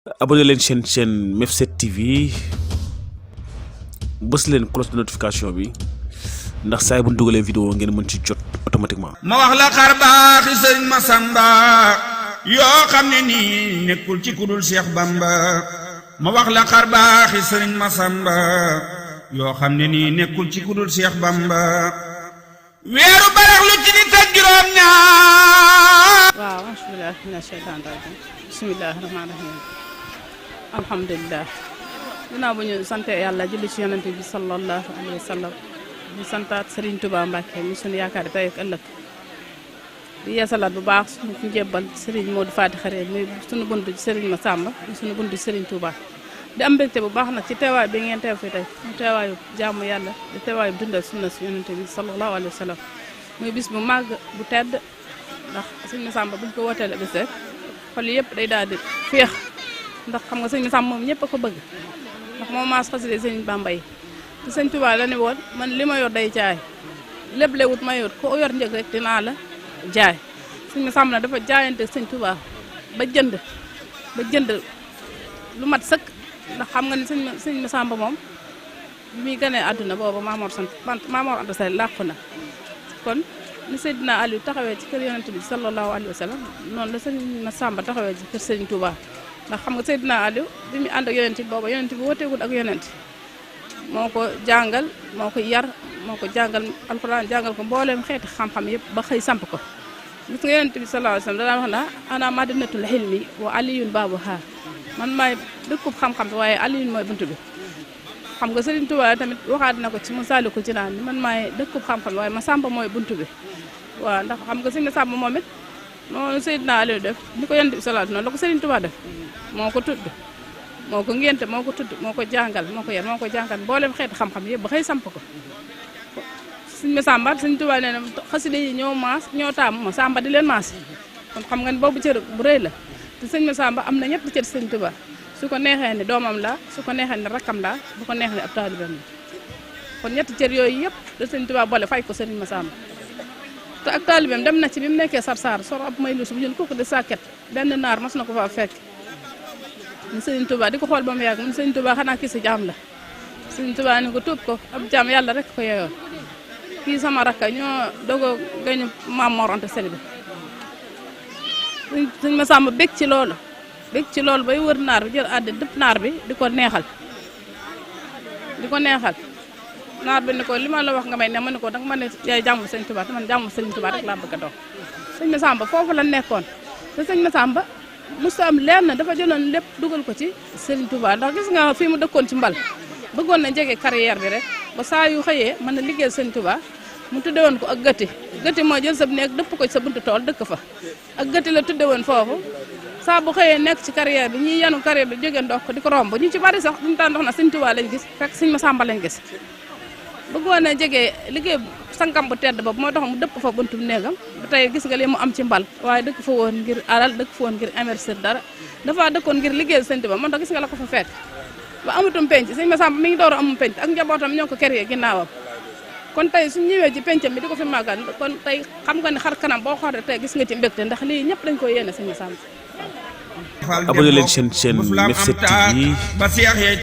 abonné leen chaîne Mef7 TV bës leen cloche de notification bi ndax saa bu ñu dugalee vidéo ngeen mën ci jot automatiquement. ma wax la xar baaxi sëriñ Masamba yoo xam ne nii nekkul ci kudul Cheikh Bamba. ma wax la xar baaxi sëriñ Masamba yoo xam ne nii nekkul ci kudul Cheikh Bamba. weeru barax lu ci nit ak juróom ñaar. waaw bismillah mina shaytaan rajim bismillah rahmaan rahim alhamdulilah dinaa bu ñu sante yàlla julli ci yonent bi sallallahu alayhi wa sallam di santaat Serigne Touba Mbacke mi sunu yaakaar tey ak ëllëg di yeesalaat bu baax suñu njébbal Serigne Modou Fati Xare muy sunu buntu ci Serigne Massamba muy sunu buntu ci Serigne Touba di am mbégte bu baax nag ci teewaay bi ngeen teew fi tey mu teewaayu jaamu yàlla di teewaayu dundal sunna si yonent bi sallallahu alayhi wa sallam muy bis bu màgg bu tedd ndax Serigne Massamba buñ ko wooteel bis rek xol yëpp day daal di féex ndax xam nga Serigne Massamba moom ñëpp a ko bëgg ndax moom maas xaside Serigne Bamba yi te Serigne Touba la ne woon man li ma yor day jaay lépp le wut ma yor ko yor njëg rek dinaa la jaay Serigne Massamba na dafa jaayante Serigne Touba ba jënd lu mat sëkk ndax xam nga ni Serigne Massamba moom bi muy ganee àdduna boobu Maamoor Anta Sali làqu na kon ni Seydina Aliou taxawee ci kër yonent bi sallallahu alayhi wa sallam noonu la Serigne Massamba taxawee ci kër Serigne Touba ndax xam nga Seydina Aliou bi mu ànd ak yonent bi booba yonent bi wooteegul ak yonent moo ko jàngal moo ko yar moo ko jàngal alxuraan jàngal ko mbooleem xeeti xam-xam yëpp ba xëy samp ko gis nga yonent bi sallallahu alayhi wa sallam danaa wax na ana madinatul hilmi wa aliyun baabuha man maay dëkkub xam-xam bi waaye aliyun mooy buntu bi xam nga Serigne Touba tamit waxaat na ko ci Masaalikul Jinaan man maay dëkkub xam-xam waaye Massamba mooy buntu bi waaw ndax xam nga Serigne Massamba moom it noonu Seydina Aliou def ni ko yonent bi sallallahu alayhi wa sallam noonu la ko Serigne Touba def moo ko tudd moo ko ngénte moo ko tudd moo ko jàngal moo ko yar moo ko jàngal mboolem xeeti xam-xam yëpp ba xëy samp ko Serigne Massamba Serigne Touba nee na xasida yi ñoo maas ñoo taam Massamba di leen maas kon xam nga ni boobu cër bu rëy la te Serigne Massamba am na ñetti cër Serigne Touba su ko neexee ni doomam la su ko neexee ni rakkam la bu ko neexee ni ab taalibeem la kon ñetti cër yooyu yëpp da Serigne Touba boole fay ko Serigne Massamba te ak taalibeem dem na ci bi mu nekkee Sarsar sor ab may luus bu jël kooku de sàkket benn naar mas na ko fa fekk mu Serigne Touba di ko xool ba mu yàgg mu Serigne Touba xanaa kii si jaam la Serigne Touba ni ko tuub ko ab jaam yàlla rek ko yeyoon kii sama rakka ñoo dogo gañu Maamoor Anta Sali bi Serigne Massamba bég ci loolu bay wër naar bi jël àddi dëpp naar bi di ko neexal naar bi ni ko li ma la wax nga may ne ma ne ko danga ma ne yaay jàmm Serigne Touba te man jàmm Serigne Touba rek laa bëgg a doon Serigne Massamba foofu la nekkoon te Serigne Massamba musta am leer na dafa jëloon lépp dugal ko ci Serigne Touba ndax gis nga fii mu dëkkoon ci mbal bëggoon na jege carrière bi rek ba saa yu xëyee mën na liggéeyal Serigne Touba mu tudde woon ko ak gëtti moo jël sa néeg dëpp ko ci sa buntu tool dëkk fa ak gëtti la tudde woon foofu saa bu xëyee nekk ci carrière bi ñi yanu carrière bi jógee ndox ko di ko romb ñu ci bari sax duñu taan ndox na Serigne Touba lañ gis fekk Serigne Massamba lañ gis bëggoon na jege liggéey sankam bu tedd boobu moo tax mu dëpp fa buntu néegam ba tey gis nga li mu am ci mbal waaye dëkk fa woon ngir alal dëkk fa woon ngir investir dara dafa dëkkoon ngir liggéeyal Serigne Touba man tax gis nga la ko fa fekk ba amatum penc Serigne Massamba mi ngi door a amum penc ak njabootam ñoo ko créé ginnaawam kon tey suñu ñëwee ci pencam bi di ko fi màggal kon tey xam nga ne xar kanam boo xoolee tey gis nga ci mbégte ndax lii ñëpp dañ ko yéene Serigne Massamba abonné leen chaîne Mef7 TV